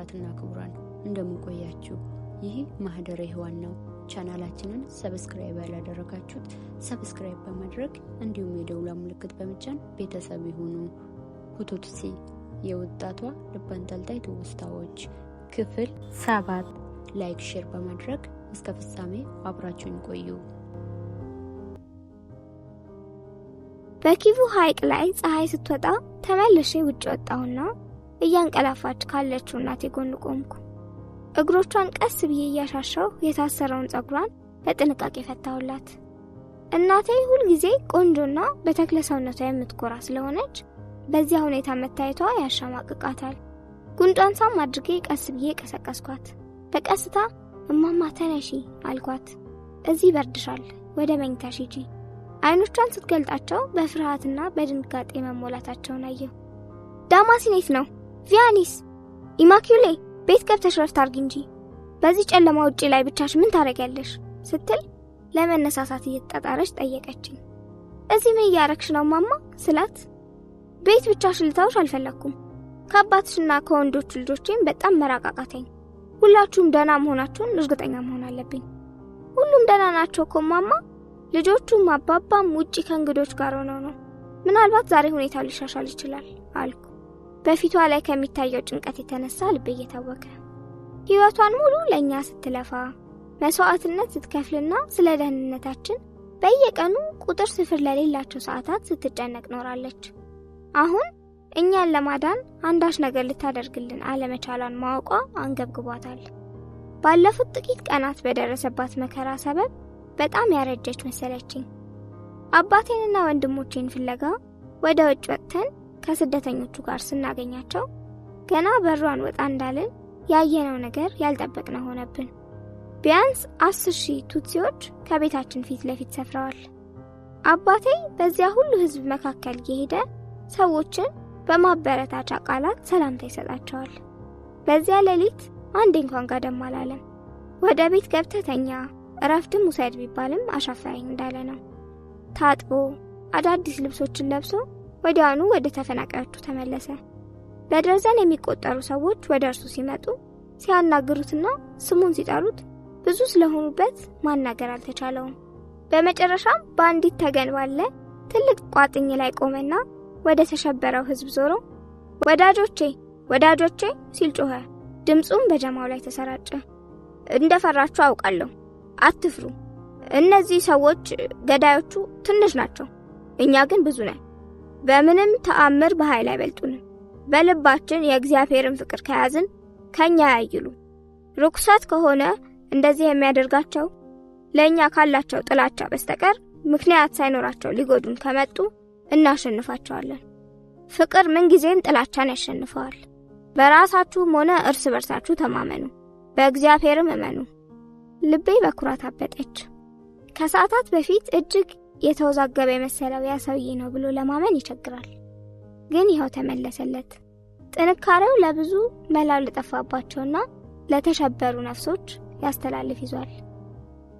ክቡራትና ክቡራን፣ እንደምን ቆያችሁ? ይህ ማህደረ ሔዋን ነው። ቻናላችንን subscribe ያላደረጋችሁት subscribe በማድረግ እንዲሁም የደውሏን ምልክት በመጫን ቤተሰብ ይሁኑ። ሁቱትሲ የወጣቷ ልብ አንጠልጣይ ትውስታዎች ክፍል 7። Like፣ share በማድረግ እስከ ፍጻሜ አብራችሁን ቆዩ። በኪቩ ሐይቅ ላይ ፀሐይ ስትወጣ ተመልሼ ውጭ ወጣሁና እያንቀላፋች ካለችው እናቴ ጎን ቆምኩ። እግሮቿን ቀስ ብዬ እያሻሻሁ የታሰረውን ጸጉሯን በጥንቃቄ ፈታሁላት። እናቴ ሁልጊዜ ቆንጆና በተክለ ሰውነቷ የምትኮራ ስለሆነች በዚያ ሁኔታ መታየቷ ያሸማቅቃታል። ጉንጯን ሳም አድርጌ ቀስ ብዬ ቀሰቀስኳት። በቀስታ "እማማ፣ ተነሺ" አልኳት። "እዚህ በርድሻል፣ ወደ መኝታሽ ሂጂ።" አይኖቿን ስትገልጣቸው በፍርሃትና በድንጋጤ መሞላታቸውን አየሁ። "ዳማሲን የት ነው? ቪያኒስ? ኢማኪውሌ፣ ቤት ገብተሽ ረፍት አርጊ እንጂ፣ በዚህ ጨለማ ውጪ ላይ ብቻሽ ምን ታረጊያለሽ?" ስትል ለመነሳሳት እየተጣጣረች ጠየቀችኝ። "እዚህ ምን እያረግሽ ነው ማማ?" ስላት፣ "ቤት ብቻሽን ልተውሽ አልፈለኩም። ከአባትሽና ከወንዶቹ ልጆቼም በጣም መራቅ አቃተኝ። ሁላችሁም ደህና መሆናችሁን እርግጠኛ መሆን አለብኝ።" "ሁሉም ደህና ናቸው እኮ ማማ። ልጆቹም አባባም ውጪ ከእንግዶች ጋር ሆነው ነው። ምናልባት ዛሬ ሁኔታው ሊሻሻል ይችላል" አልኩ። በፊቷ ላይ ከሚታየው ጭንቀት የተነሳ ልቤ እየታወከ። ሕይወቷን ሙሉ ለእኛ ስትለፋ፣ መስዋዕትነት ስትከፍልና ስለ ደህንነታችን በየቀኑ ቁጥር ስፍር ለሌላቸው ሰዓታት ስትጨነቅ ኖራለች። አሁን እኛን ለማዳን አንዳች ነገር ልታደርግልን አለመቻሏን ማወቋ አንገብግቧታል። ባለፉት ጥቂት ቀናት በደረሰባት መከራ ሰበብ በጣም ያረጀች መሰለችኝ። አባቴንና ወንድሞቼን ፍለጋ ወደ ውጭ ወጥተን ከስደተኞቹ ጋር ስናገኛቸው ገና በሯን ወጣ እንዳልን ያየነው ነገር ያልጠበቅነው ሆነብን። ቢያንስ 10,000 ቱትሲዎች ከቤታችን ፊት ለፊት ሰፍረዋል። አባቴ በዚያ ሁሉ ሕዝብ መካከል እየሄደ ሰዎችን በማበረታቻ ቃላት ሰላምታ ይሰጣቸዋል። በዚያ ሌሊት አንዴ እንኳን ጋደም አላለም። "ወደ ቤት ገብተህ ተኛ፣ እረፍትም ውሰድ" ቢባልም አሻፈረኝ እንዳለ ነው። ታጥቦ አዳዲስ ልብሶችን ለብሶ ወዲያውኑ ወደ ተፈናቃዮቹ ተመለሰ። በደርዘን የሚቆጠሩ ሰዎች ወደ እርሱ ሲመጡ ሲያናግሩትና ስሙን ሲጠሩት ብዙ ስለሆኑበት ማናገር አልተቻለውም። በመጨረሻም በአንዲት ተገን ባለ ትልቅ ቋጥኝ ላይ ቆመና ወደ ተሸበረው ሕዝብ ዞሮ "ወዳጆቼ፣ ወዳጆቼ" ሲል ጮኸ። ድምፁም በጀማው ላይ ተሰራጨ። "እንደፈራችሁ አውቃለሁ። አትፍሩ። እነዚህ ሰዎች ገዳዮቹ ትንሽ ናቸው፣ እኛ ግን ብዙ ነን። በምንም ተአምር በኃይል አይበልጡንም። በልባችን የእግዚአብሔርን ፍቅር ከያዝን ከኛ ያይሉ። ርኩሰት ከሆነ እንደዚህ የሚያደርጋቸው ለእኛ ካላቸው ጥላቻ በስተቀር ምክንያት ሳይኖራቸው ሊጎዱን ከመጡ እናሸንፋቸዋለን። ፍቅር ምንጊዜም ጥላቻን ያሸንፈዋል። በራሳችሁም ሆነ እርስ በርሳችሁ ተማመኑ፣ በእግዚአብሔርም እመኑ።" ልቤ በኩራት አበጠች። ከሰዓታት በፊት እጅግ የተወዛገበ የመሰለው ያ ሰውዬ ነው ብሎ ለማመን ይቸግራል። ግን ይኸው ተመለሰለት። ጥንካሬው ለብዙ መላው ለጠፋባቸውና ለተሸበሩ ነፍሶች ያስተላልፍ ይዟል።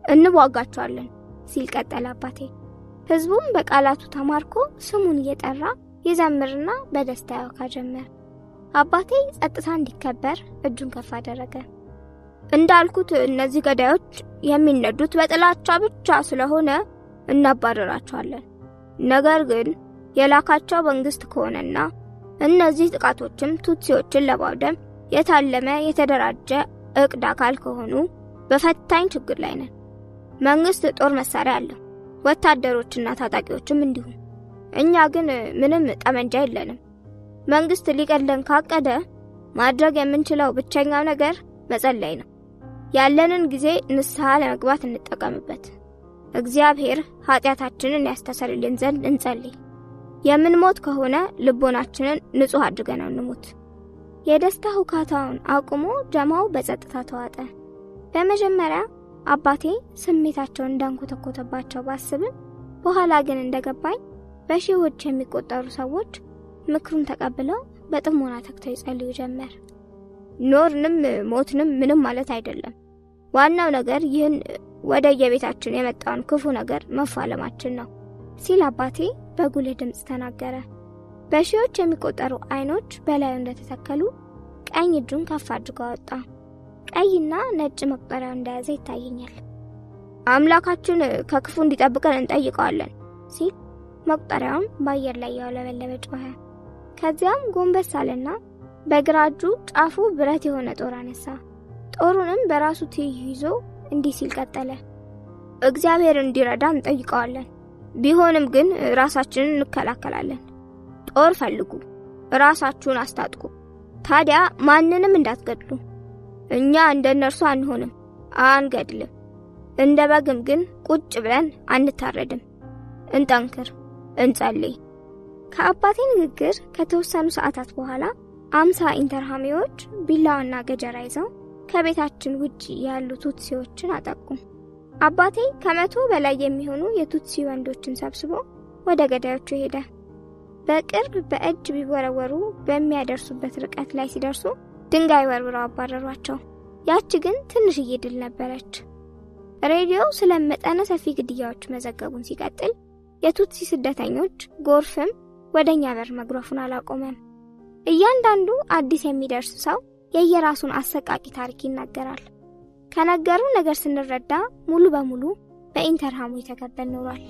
"እንዋጋቸዋለን" ሲል ቀጠለ አባቴ። ሕዝቡም በቃላቱ ተማርኮ ስሙን እየጠራ ይዘምርና በደስታ ያወካ ጀመር። አባቴ ጸጥታ እንዲከበር እጁን ከፍ አደረገ። "እንዳልኩት እነዚህ ገዳዮች የሚነዱት በጥላቻ ብቻ ስለሆነ እናባረራቸዋለን። ነገር ግን የላካቸው መንግስት ከሆነና እነዚህ ጥቃቶችም ቱትሲዎችን ለማውደም የታለመ የተደራጀ እቅድ አካል ከሆኑ በፈታኝ ችግር ላይ ነን። መንግስት ጦር መሳሪያ አለው፣ ወታደሮችና ታጣቂዎችም እንዲሁም። እኛ ግን ምንም ጠመንጃ የለንም። መንግስት ሊገድለን ካቀደ ማድረግ የምንችለው ብቸኛው ነገር መጸለይ ነው። ያለንን ጊዜ ንስሐ ለመግባት እንጠቀምበት። እግዚአብሔር ኃጢአታችንን ያስተሰርይልን ዘንድ እንጸልይ። የምንሞት ከሆነ ልቦናችንን ንጹሕ አድርገነው እንሙት።" የደስታ ሁካታውን አቁሞ ጀማው በጸጥታ ተዋጠ። በመጀመሪያ አባቴ ስሜታቸውን እንዳንኮተኮተባቸው ባስብም በኋላ ግን እንደገባኝ በሺዎች የሚቆጠሩ ሰዎች ምክሩን ተቀብለው በጥሞና ተግተው ይጸልዩ ጀመር። "ኖርንም ሞትንም ምንም ማለት አይደለም። ዋናው ነገር ይህን ወደ የቤታችን የመጣውን ክፉ ነገር መፋለማችን ነው" ሲል አባቴ በጉልህ ድምፅ ተናገረ። በሺዎች የሚቆጠሩ አይኖች በላዩ እንደተተከሉ ቀኝ እጁን ከፍ አድርጎ አወጣ። ቀይና ነጭ መቁጠሪያው እንደያዘ ይታየኛል። አምላካችን ከክፉ እንዲጠብቀን እንጠይቀዋለን ሲል መቁጠሪያውን በአየር ላይ ያውለበለበ ጮኸ። ከዚያም ጎንበስ አለና በግራ እጁ ጫፉ ብረት የሆነ ጦር አነሳ። ጦሩንም በራሱ ትይዩ ይዞ እንዲህ ሲል ቀጠለ። እግዚአብሔር እንዲረዳ እንጠይቀዋለን። ቢሆንም ግን ራሳችንን እንከላከላለን። ጦር ፈልጉ፣ ራሳችሁን አስታጥቁ። ታዲያ ማንንም እንዳትገድሉ። እኛ እንደ እነርሱ አንሆንም፣ አንገድልም። እንደ በግም ግን ቁጭ ብለን አንታረድም። እንጠንክር፣ እንጸልይ። ከአባቴ ንግግር ከተወሰኑ ሰዓታት በኋላ 50 ኢንተርሃሚዎች ቢላዋና ገጀራ ይዘው ከቤታችን ውጪ ያሉ ቱትሲዎችን አጠቁ። አባቴ ከ100 በላይ የሚሆኑ የቱትሲ ወንዶችን ሰብስቦ ወደ ገዳዮቹ ሄደ። በቅርብ በእጅ ቢወረወሩ በሚያደርሱበት ርቀት ላይ ሲደርሱ ድንጋይ ወርውረው አባረሯቸው። ያቺ ግን ትንሽዬ ድል ነበረች። ሬዲዮው ስለ መጠነ ሰፊ ግድያዎች መዘገቡን ሲቀጥል የቱትሲ ስደተኞች ጎርፍም ወደኛ በር መጉረፉን አላቆመም። እያንዳንዱ አዲስ የሚደርስ ሰው የየራሱን አሰቃቂ ታሪክ ይናገራል። ከነገሩ ነገር ስንረዳ ሙሉ በሙሉ በኢንተርሃሙ የተከበን ኖሯል።